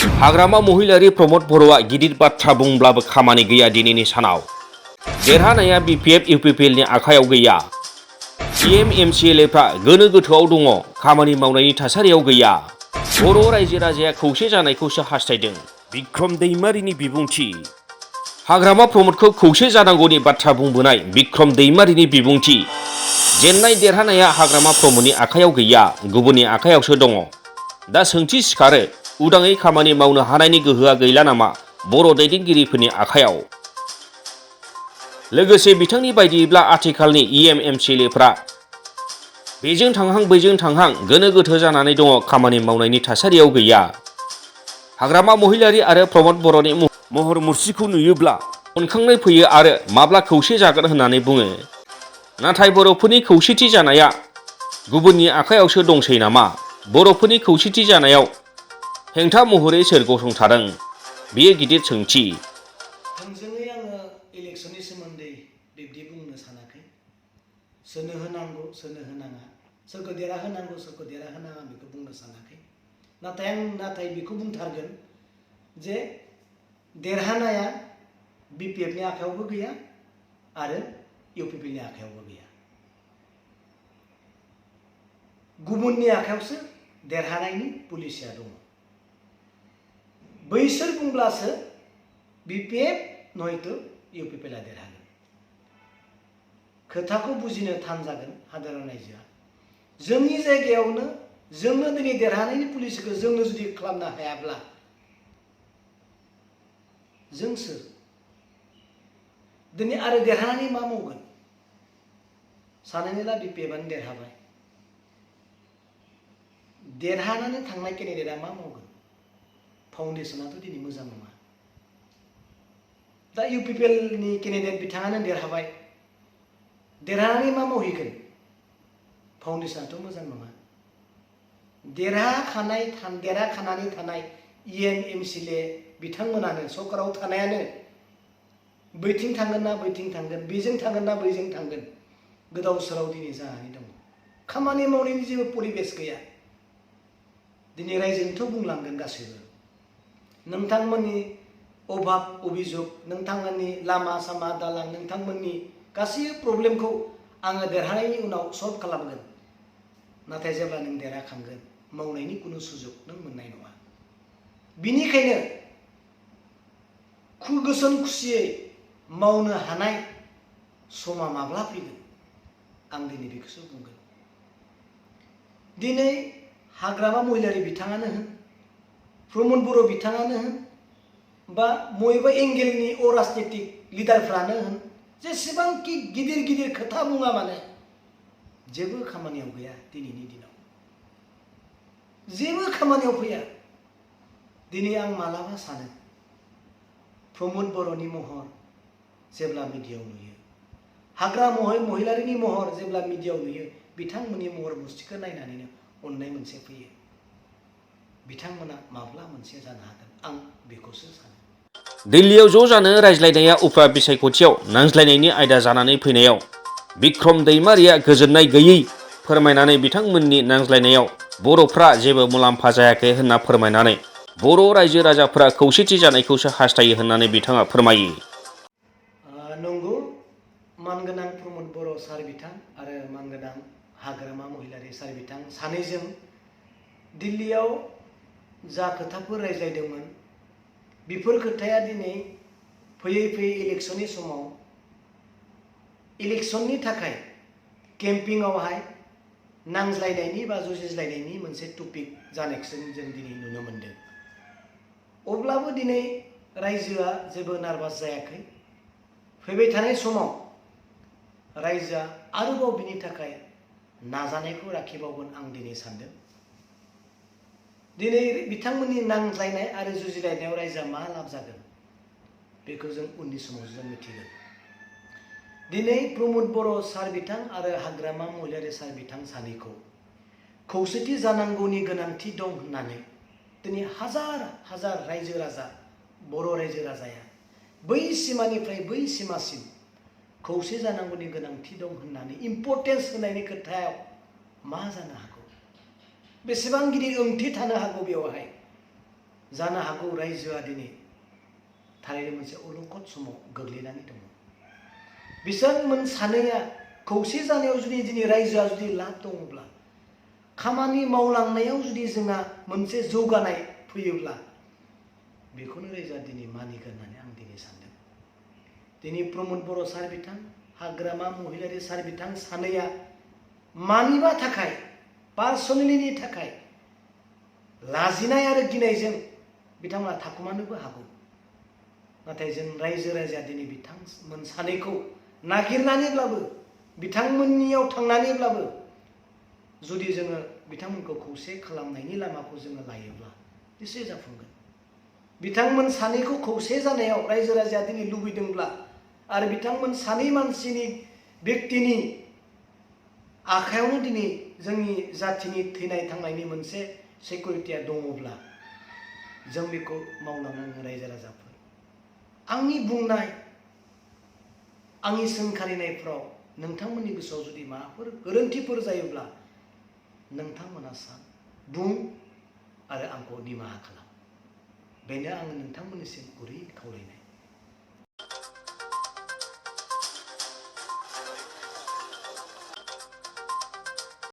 हाग्रामा महिलारि प्रमद बर'आ गिदिर बाथ्रा बुंब्लाबो खामानि गैया दिनैनि सानाव। देरहानाया बिपिएफ इउपिपिएलनि आखायाव गैया। सिएम एमसिएलएफ्रा गोनो गोथोआव दङ, खामानि मावनायनि थासारियाव गैया। बर' रायजो राजाया खौसे जानायखौसो हास्थायदों। बिक्रम दैमारिनि बिबुंथि। हाग्रामा प्रमदखौ खौसे जानांगौनि बाथ्रा बुंबोनाय बिक्रम दैमारिनि बिबुंथि। जेननाय देरहानाया हाग्रामा प्रमदनि आखायाव गैया, गुबुननि आखायावसो दङ। दा सोंथि सिखारो, उदाङै खामानि मावनो हानायनि गोहोआ गैला नामा बर' दैदेनगिरिफोरनि आखायाव? लोगोसे बिथांनि बायदिब्ला आथिखालनि इएम एमसिएलएफ्रा बेजों थांहां बैजों थांहां गोनो गोथो जानानै दङ, खामानि मावनायनि थासारियाव गैया। हाग्रामा महिलारि आरो प्रमद बर'नि महर मुस्रिखौ नुयोब्ला अनखांनाय फैयो आरो माब्ला खौसे जागोन होननानै बुङो। नाथाय बर'फोरनि खौसेथि जानाया गुबुननि आखायावसो दंसै नामा? बर'फोरनि खौसेथि जानायाव हेंथा महरै सोर गसंथादों? बेयो गिदिर सोंथि। थोंजोङै आङो इलेक्सननि सोमोन्दै बिब्दि बुंनो सानाखै। सोरनो होनांगौ सोरनो होनाङा, सोरखौ देरहाहोनांगौ सोरखौ देरहाहोनाङा बेखौ बुंनो सानाखै। नाथाय बेखौ बुंथारगोन जे देरहानाया बिपिएफनि आखायावबो गैया आरो इउपिपिएलनि आखायावबो गैया। गुबुननि आखायावसो देरहानायनि पलिसिया दङ। बैसोर बुंब्लासो बिपिएफ नयतो इउपिपिएलआ देरहागोन। खोथाखौ बुजिनो थान जागोन हादोराव रायजोआ। जोंनि जायगायावनो जोंनो दिनै देरहानायनि पलिसिखौ जोंनो जुदि खालामनो हायाब्ला जों सोर? दिनै आरो देरहानानै मा मावगोन? साननानै ला बिपिएफआनो देरहाबाय। देरहानानै थांनाय केन्डिडेटआ मा मावगोन? फाउन्डेसनाथ' दिनै मोजां नङा। दा इउपिपिएलनि केन्डिडेट बिथाङानो देरहाबाय। देरहानानै मा मावहैगोन? फाउन्डेसनाथ' मोजां नङा। देरहाखानानै थानाय इएम एमसिएलए बिथांमोनानो सरकाराव थानायानो बैथिं थांगोन ना बैथिं थांगोन, बेजों थांगोन ना बैजों थांगोन, गोदाव सोराव दिनै जानानै दङ। खामानि मावनायनि जेबो परिबेस गैया। दिनै रायजोनोथ' बुंलांगोन गासैबो। नोंथांमोननि अभाब अभिजुग, नोंथांमोननि लामा सामा दालां, नोंथांमोननि गासैबो प्रब्लेमखौ आङो देरहानायनि उनाव सल्भ खालामगोन। नाथाय जेब्ला नों देरहाखांगोन, मावनायनि कुनु सुजुग नों मोननाय नङा। बिनिखायनो गोसोन खुसियै मावनो हानाय समा माब्ला फैगोन? आं दिनै बेखौसो बुंगोन। दिनै हाग्रामा महिलारि बिथाङानो होन, प्रमद बर' बिथाङानो होन, बा बबेबा एंगेलनि अराजनितिक लिडारफ्रानो होन, जेसेबांखि गिदिर गिदिर खोथा बुङा मानो जेबो खामानियाव गैया। दिनैनि दिनाव जेबो खामानियाव फैया। दिनै आं मालाबा सानो प्रमद बर'नि महर जेब्ला मिडियायाव नुयो, हाग्रामा महिलारिनि महर जेब्ला मिडियायाव नुयो, बिथांमोननि महर मुस्रिखौ नायनानैनो अननाय मोनसे फैयो। बिथांमोना माब्ला मोनसे जानो हागोन, आं बेखौसो सानो। दिल्लीयाव ज' जानो रायज्लायनाया उफ्रा बिसायख'थियाव नांज्लायनायनि आयदा जानानै फैनायाव बिक्रम दैमारिया गोजोननाय गैयै फोरमायनानै बिथांमोननि नांज्लायनायाव बर'फ्रा जेबो मुलाम्फा जायाखै होनना फोरमायनानै बर' रायजो राजाफ्रा खौसेथि जानायखौसो हास्थायो होननानै बिथाङा फोरमायो। नंगौ, मानगोनां प्रमद बर' सार बिथां आरो मानगोनां हाग्रामा महिलारि सार बिथां सानैजों दिल्लीयाव जा खोथाफोर रायज्लायदोंमोन, बेफोर खोथाया दिनै फैयै फैयै इलेक्सननि समाव इलेक्सननि थाखाय केम्पिंआवहाय नांज्लायनायनि बा जुजिज्लायनायनि मोनसे टपिक जानायखौ जों दिनै नुनो मोनदों। अब्लाबो दिनै रायजोआ जेबो नार्भास जायाखै। फैबाय थानाय समाव रायजोआ आरोबाव बिनि थाखाय नाजानायखौ लाखिबावगोन आं दिनै सानदों। दिनै बिथांमोननि नांज्लायनाय आरो जुजिलायनायाव रायजोआ मा लाब जागोन बेखौ जों उननि समाव जों मिथिगोन। दिनै प्रमद बर' सार बिथां आरो हाग्रामा महिलारि सार बिथां सानैखौ खौसेथि जानांगौनि गोनांथि दं होननानै दिनै हाजार हाजार रायजो राजा, बर' रायजो राजाया बै सिमानिफ्राय बै सिमासिम खौसे जानांगौनि गोनांथि दं होननानै इम्परटेन्स होनायनि खोथायाव मा जानो हागौ? बेसेबां गिदिर ओंथि थानो हागौ बेवहाय? जानो हागौ रायजोआ दिनै थारैनो मोनसे अलखद समाव गोग्लैनानै दङ। बिसोर सानैया खौसे जानायाव जुदि दिनै रायजोआ जुदि लाब दङब्ला, खामानि मावलांनायाव जुदि जोंहा मोनसे जौगानाय फैयोब्ला, बेखौनो रायजोआ दिनै मानिगोन होननानै आं दिनै सानदों। दिनै प्रमद बर' सार बिथां, हाग्रामा महिलारि सार बिथां सानैया मानिबा थाखाय, पार्सनेलिनि थाखाय लाजिनाय आरो गिनायजों बिथांमोना थाखुमानोबो हागौ। नाथाय जों रायजो राजाया दिनै बिथांमोन सानैखौ नागिरनानैब्लाबो, बिथांमोननियाव थांनानैब्लाबो जुदि जोङो बिथांमोनखौ खौसे खालामनायनि लामाखौ जोङो लायोब्ला निश्चय जाफुंगोन। बिथांमोन सानैखौ खौसे जानायाव रायजो राजाया दिनै लुबैदोंब्ला आरो बिथांमोन सानै मानसिनि व्यक्तिनि आखायावनो दिनै जोंनि जाथिनि थैनाय थांनायनि मोनसे सिकिउरिटिया दङब्ला जों बेखौ मावलांनांगोन रायजो राजाफोर। आंनि बुंनाय, आंनि सोंखारिनायफ्राव नोंथांमोननि गोसोआव जुदि माबाफोर गोरोन्थिफोर जायोब्ला नोंथांमोना बुं आरो आंखौ निमाहा खालाम। बेनो आङो नोंथांमोननिसिम गुरै खावलायनाय।